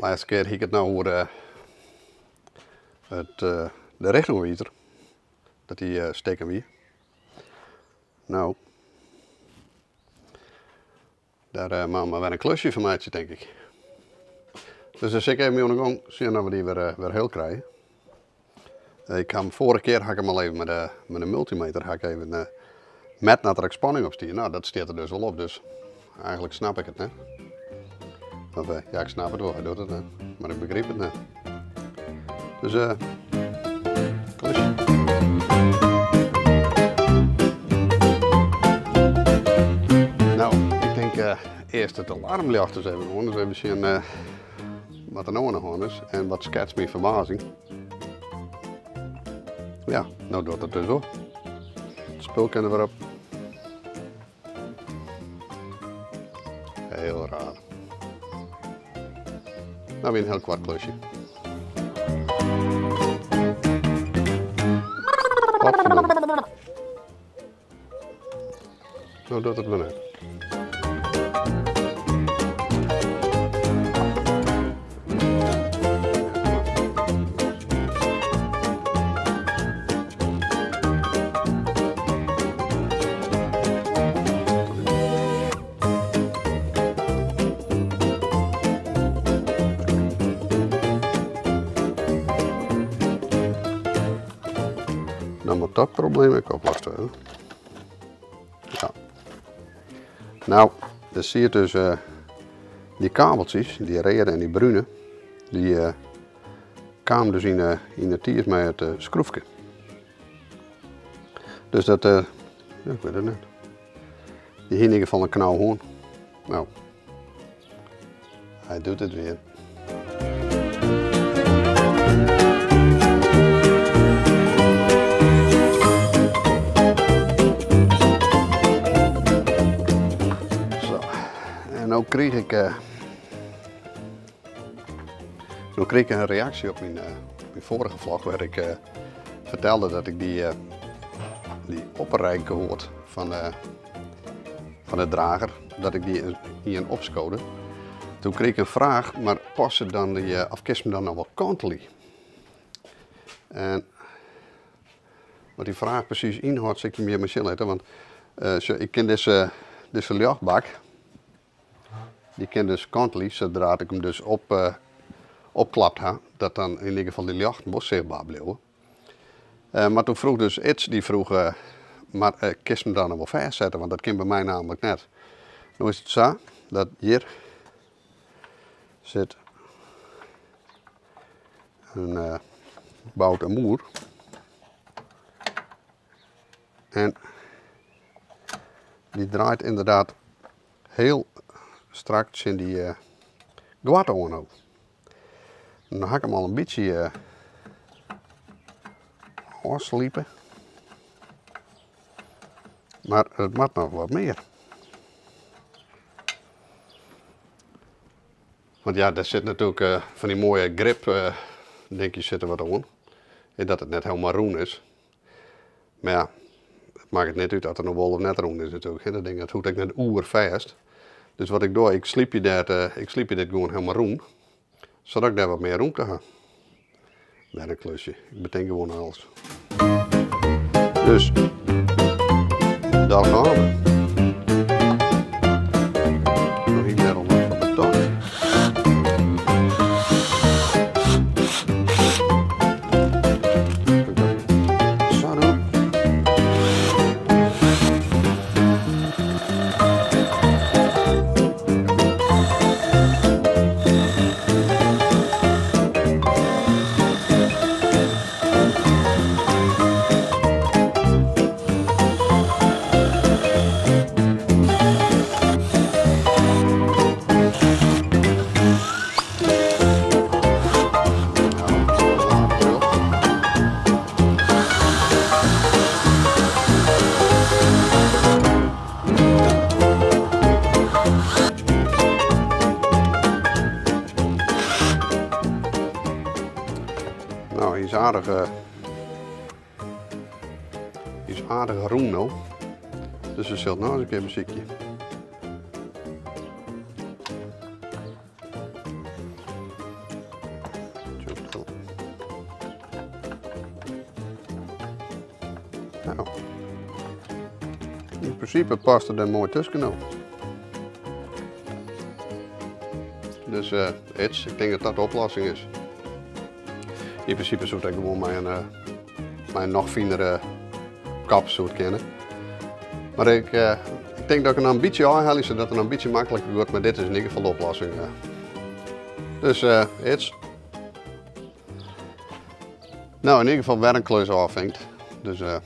Lêste kear hie ik it no oer it, de richtingwizer, dat dy stikken wie. No, dêr moatte we wer in klusje fan meitsje tink ik. Dus dêr sil ik even mei oan de gong, sjen oft we dy wer heal krije. Ik ha him foarige kear ha ik him al even mei de multimeter ha ik even metten dat der ek spanning op stie. No, dat stiet der dus wol op, dus eigentlik snap ik it net. Of ja, ik snap it wol, hy docht it net, mar ik begryp it net. Dus klusje. No, ik tink earst it alarmljocht ris even oan, dus even sjen wat der no oan de hân is en wat sketst myn ferbazing. Ja, no docht it dus wol. It spul kin der wer op. Heel raar. No wie in hiel koart klusje. Potverdomme. No docht it wer net. Dan moat dat probleem ek oplost wurde. Ja. No, der siet dus uh, dy kabeltsjes, dy reade en dy brune, dy uh, kamen dus yn de, yn de tiid mei it uh, skroefke. Dus dat, uh, ja, ik wit it net. Dy hie yn ieder gefal in knau hân. No, hy doet it wer. Zo, en no kriich ik, uh, no kriich ik in reaksje op myn, uh, myn foarige vlog wêr ik uh, fertelde dat ik dy, dy oprijkoord fan, fan de drager, dat ik dy ien opskode. Toen kriich ik in fraach, mar passe dan dy, of kinst him dan noch wol kantelje? En wat dy fraach presys ynhâldt, sil ik jim hjir mar sjen litte, want uh, ik kin dizze, dizze ljochtbak, dy kin dus kantelje sadra't ik him dus op, uh, opklapt ha, dat dan yn ieder gefal dy ljochten wol sichtber bliuwe. Uh, mar toen vroeg dus Ids, dy vroeg, uh, mar uh, kinst him dan noch wol fêstsette, want dat kin by my namelijk net. No is it sa dat hjir sit in uh, bout en moer. En dy draait ynderdaad hiel strak tsjin dy uh, goat oan no. Dan ha ik him al in bytsje ôfslipe. Mar it moat noch wat mear. Want ja, dêr sit natuerlik uh, fan dy moaie grip uh, dinkjes sitte wat oan. En dat it net helemaal rûn is. Mar ja, it makket net út oft it no wol of net rûn is natuerlik. Dat ding dat hoecht ek net oerfêst. Dus wat ik doch, ik slypje, dêr, eh, ik slypje dit gewoan helemaal rûn. Sadat ik dêr wat mear rûmte ha. Wer in klusje. Ik betink gewoan alles. Dus, daar gaan we. Noch hie ik dêr al wat foar betocht. Sa doen. No, hy is aardich, hy is aardich rûn no. Dus we sille it noch ris in kear besykje. Nou, yn prinsipe past er der moai tusken no. Dus uh, it's, ik tink dat dat de oplossing is. Yn prinsipe soe it ek gewoan mei in, uh, mei in noch finere kap soe it kinne. Mar ik, uh, ik tink dat ik him in bytsje ôfhelje, sadat it in bytsje makliker wurdt. Mar dit is yn ieder gefal de oplossing. Dus uh, it's. Nou, yn ieder gefal wer in klus ôffinkt. Dus uh,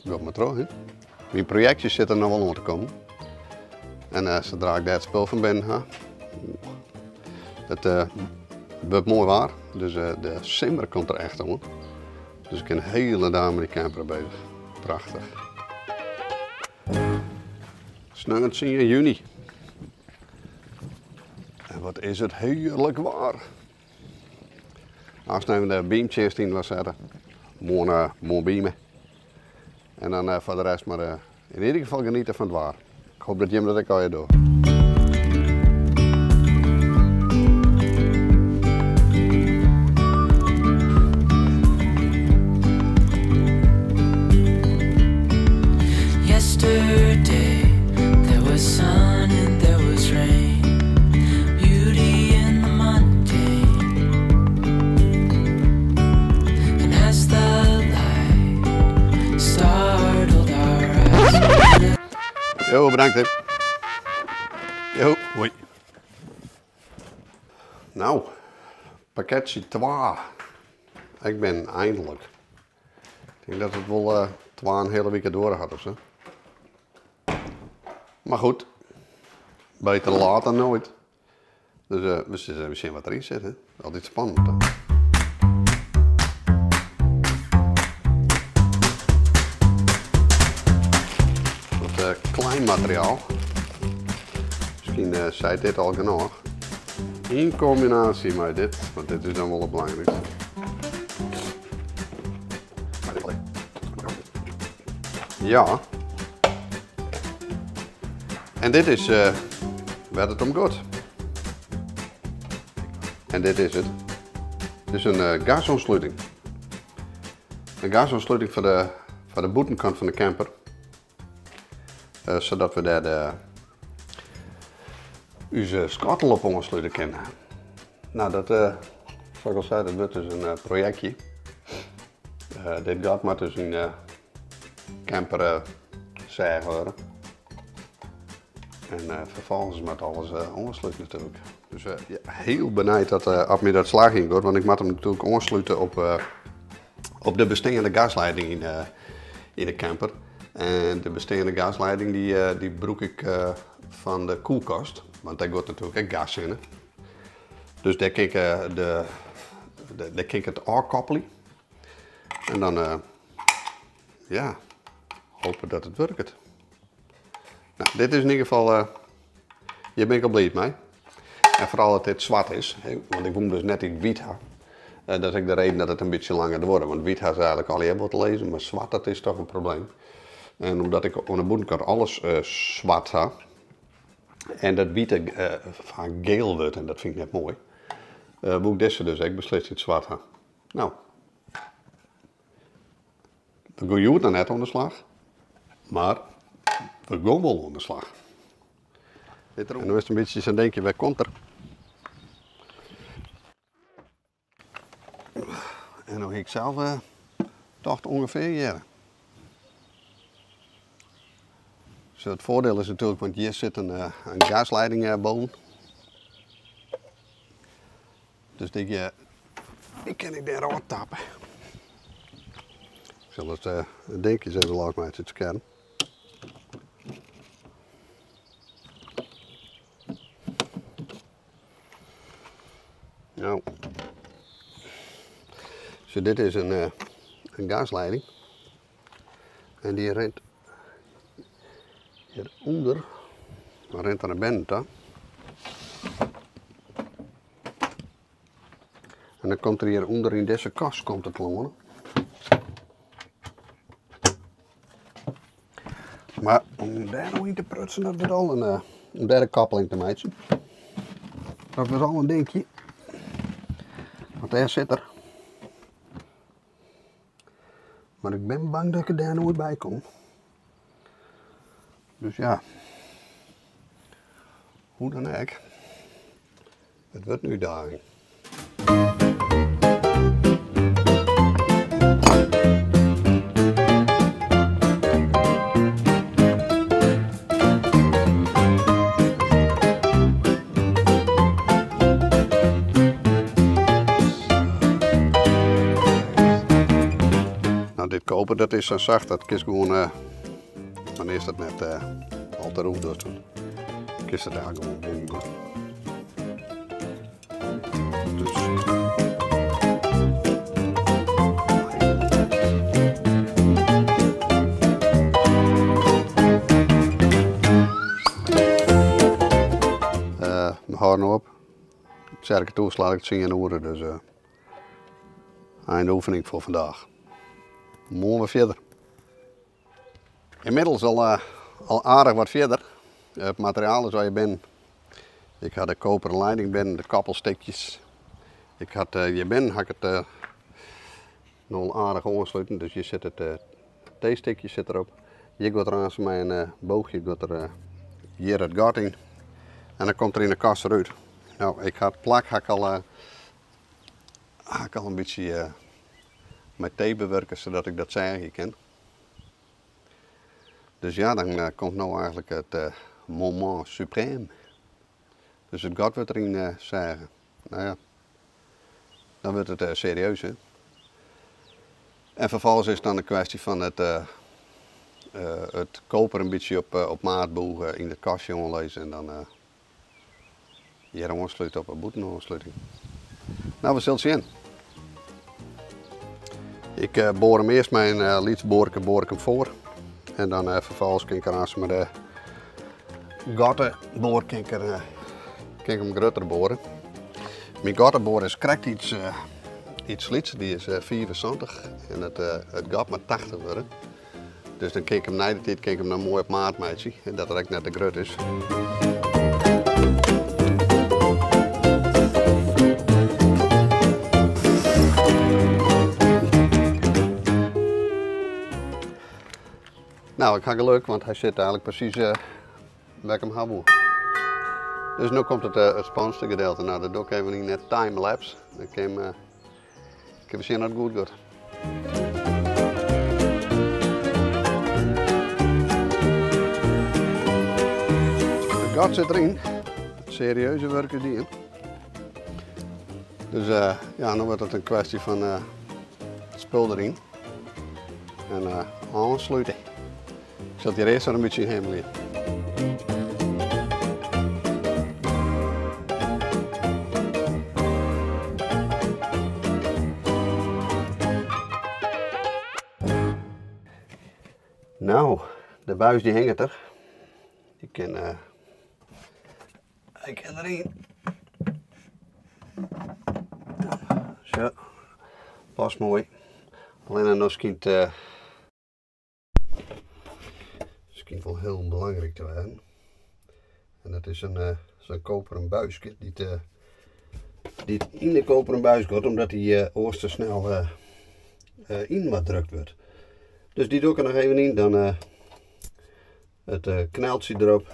doch mar troch. Hè? Myn projektsjes sitte der noch wol oan te kommen. En uh, sadra ik dêr it spul fan binnen ha, it uh, wurdt moai waar, dus uh, de simmer komt der echt oan. Dus ik kin hiele dagen mei dy camper beuzich. Prachtich. Sneon 10 juny. En wat is it hearlik waar. Aanst even de beamtsjinst yn wat sette. Moarn, uh, moarn beame. En dan uh, foar de rest mar uh, yn ieder gefal geniete fan it waar. Ik hoop dat jim dat ek allegear dogge. Yesterday there was sun and there was rain, beauty in the mundane. And as the light startled our eyes. Jo, bedankt hè. Jo, hoi. Nou, pakketsje 2. Ik bin eindelijk. Ik tink dat it wol uh, twa in hiele wike duorre hat of sa. Mar goed, beter laat dan nooit. Dus uh, we sille even sjen wat deryn sit. Hè. Altyd spannend. Hè? Wat uh, klein materiaal. Miskien uh, seit dit al genôch. Yn kombinaasje mei dit, want dit is dan wol it belangrykste. Ja. En dit is uh, wêr't it om giet. En dit is it. Het is een uh, gasoantsluting. Een gasoantsluting foar de bûtenkant fan de camper. Uh, sadat we dêr de, ús skottel op oanslute kinne. Nou, dat, uh, sa't ik al sei, dat wurdt dus in projektje. Uh, dit gat moat dus yn de camper uh, seage wurde. En uh, ferfolgens moat alles uh, oanslute natuerlik. Dus uh, ja, hiel benijd dat, uh, oft my dat slagjen giet, want ik moat him natuerlik oanslute op, uh, op de besteande gasleiding yn, uh, yn de camper. En de besteande gasleiding dy, uh, dy brûk ik uh, fan de koelkast, want dêr giet natuerlik ek gas yn. Dus dêr kin ik, uh, de, de, dêr kin ik it ôfkoppelje. En dan, uh, ja, hope dat it wurket. Nou, dit is yn ieder gefal, uh, hjir bin ik al bliid mei. En foaral dat dit swart is, hè, want ik woe him dus net yn wyt ha. Uh, dat is ek de reden dat it in bytsje langer duorre, want wyt ha se eigentlik allegear wol te lizzen, mar swart dat is toch in probleem. En omdat ik oan de bûtenkant alles uh, swart ha, en dat wite uh, faak geel wurdt, en dat fyn ik net moai, uh, woe ik dizze dus ek beslist yn it swart ha. Nou, we gean hjoed noch net oan de slach, mar we gean wol oan de slach. En dan is it in bytsje sa'n dinkje, wêr komt er? En dan hie ik sels uh, tocht ûngefear hjir. Dus it foardiel is natuerlik, want hjir sit in, uh, in gasleiding uh, boven. Dus dy, dy kin ik dêr ôftappe. Ik sil it uh, dinkjes even losmeitsje, it skerm. Nou, so dit is in, uh, in gasleiding. En dy rint hjirûnder, dan rint er nei binnen ta. En dan komt er hjirûnder yn dizze kast komt it telâne. Mar om dêr no yn te prutsen, dat wurdt al in, uh, om dêr in koppeling te meitsjen. Dat wurdt al in dinkje. Want dêr sit er. Mar ik bin bang dat ik der dêr noait by kom. Dus ja, hoe dan ek, it wurdt in útdaging. Nou, dit koper dat is sa sacht, dat kinst gewoan, uh, wannear'tst dat net al te rûch dochst, dan kinst it eigentlik gewoan bûge. Dus. We hâlden op. Tsjerke toe slacht ik 10 oere, dus ein oefening foar vandaag. Moarn wer fierder. Ynmiddels al aardich wat fierder. It materiaal is allegear binnen. Ik ha de koperen leiding binnen, de koppelstikjes. Ik ha hjir binnen ha ik it no al aardich oansluten, dus hjir sit it T-stikje sit derop. Hjir giet er aanst mei in boogje giet er hjir it gat yn en dan komt er yn de kast derút. No, ik ha it plak ha ik al, ha ik al in bytsje mei tape bewurke sadat ik dat seagje kin. Dus ja, dan komt no eigentlik it moment suprême. Dus it gat wurdt deryn seage. No ja, dan wurdt it serieus hè. En ferfolgens is it dan in kwestje fan it koper in bytsje op maat bûge, yn it kastje oanlizze en dan hjir oanslute op 'e bûtenoansluting. No, we sille sjen. Ik boar him earst mei in lyts boarke boar ik him foar en dan ferfolgens kin ik er aanst mei de gatteboar kin ik, er, kin ik him grutter boare. Myn gatteboar is krekt iets lytser, dy is 75 en it gat moat 80 wurde. Dus dan kin ik him nei de tiid kin ik him dan moai op maat meitsje en dat er ek net te grut is. Nou, ik ha geluk, want hy sit eigentlik presys wêr't ik him ha woe. Dus no komt it spannendste gedeelte. Nou, dat doch ik even yn time-lapse. Dan kinne we sjen oft it goed giet. It gat sit deryn. It serieuze wurk is dien. Dus ja, no wurdt it in kwestje fan spul deryn en oanslute. Ik sil it hjir earst noch in bytsje himmelje. Nou, de buis dy hinget der. Dy kin, hy kin deryn. Sa, past moai. Allinne no skynt skynt wol hiel belangryk te wêzen. En dat is in sa'n koperen buiske dy't dy't yn de koperen buis giet, omdat dy oars te snel yn wat drukt wurdt. Dus dy doch ik er noch even yn, dan it kneltsje derop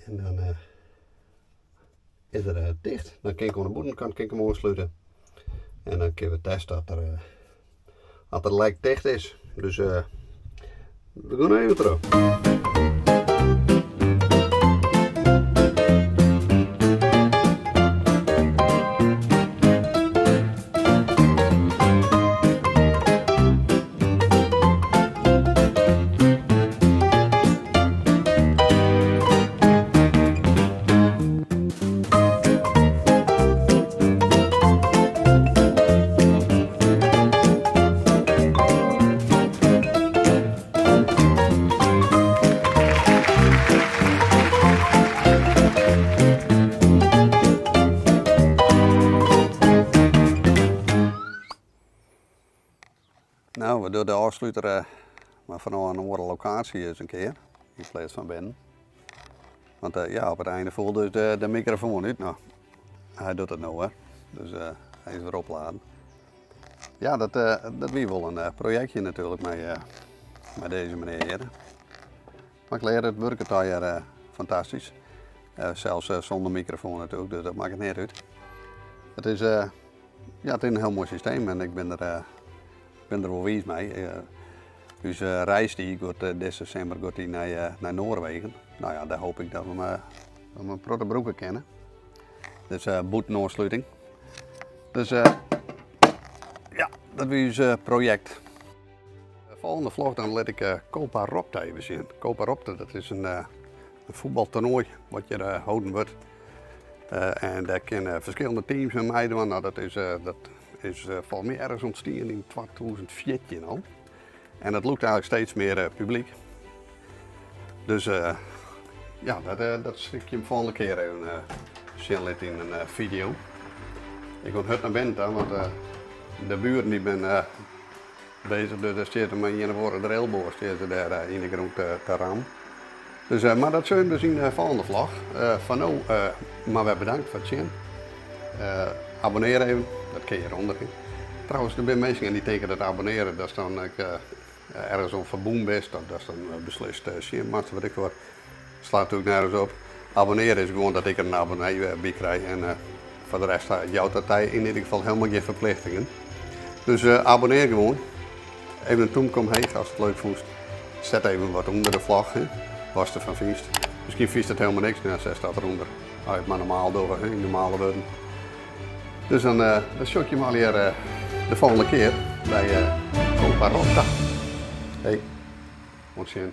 en dan is er ticht. Dan kin ik oan de bûtenkant kin ik him oanslute en dan kinne we teste oft er, oft er lekticht is. Dus we gean even troch. Nou, we dogge de ôfsluter mar fanôf in oare lokaasje ris in kear, yn pleats fan binnen. Want ja, op it einde foel dus de mikrofoan út. No, hy docht it no wer, dus hy is wer opladen. Ja, dat, dat wie wol in projektje natuerlik mei, mei dizze menear hjir. Mar ik lear it wurket allegear fantastysk. Sels sûnder mikrofoan natuerlik, dus dat makket neat út. It is, ja, it is in hiel moai systeem en ik bin der, bin der wol wiis mei. Us reis dy giet dizze simmer giet dy nei, nei Noarwegen. No ja, dêr hoopje ik dat we him in protte brûke kinne. Dus bûten oansluting. Dus ja, dat wie ús projekt. De folgjende vlog dan lit ik Copa Ropta even sjen. Copa Ropta dat is in, in fuotbaltoernoai wat hjir holden wurdt. En dêr kinne ferskillende teams in meidwaan. No, dat is, dat is folgens my ergens ûntstien yn 2014 al. En dat lûkt eigentlik steeds mear publyk. Dus ja, dat, dat sil ik jim folgjende kear even sjen litte yn in fideo. Ik gean hurd nei binnen ta, want de buren dy binne bezich, dus dêr stiet mei ien of oare drilboar stean se dêr yn de grûn te rammen. Dus, mar dat sille we dus yn de folgjende vlog. Foar no mar wer bedankt foar it sjen. Abonnear even, dat kin hjirûnder. Trouwens, der binne minsken dy't tinke dat abonnearen, dat is dan ek ergens oan ferbûn bist, of datst dan beslist sjen moatst, wit ik wat. Slacht natuerlik nergens op. Abonnearen is gewoan dat ik der in abonnee by krij en foar de rest jout dat dy yn ieder gefal helemaal gjin ferplichtingen. Dus abonnear gewoan. Even in tûmke omheech ast it leuk fûnst. Set even wat ûnder de vlog, hè, watst derfan fynst. Miskien fynst it helemaal niks, dan setst dat derûnder. As je it mar normaal dogge, hè, yn normale wurden. Dus dan, dan sjoch ik jim allegear de folgjende kear by Copa Ropta. Hey, oant sjen.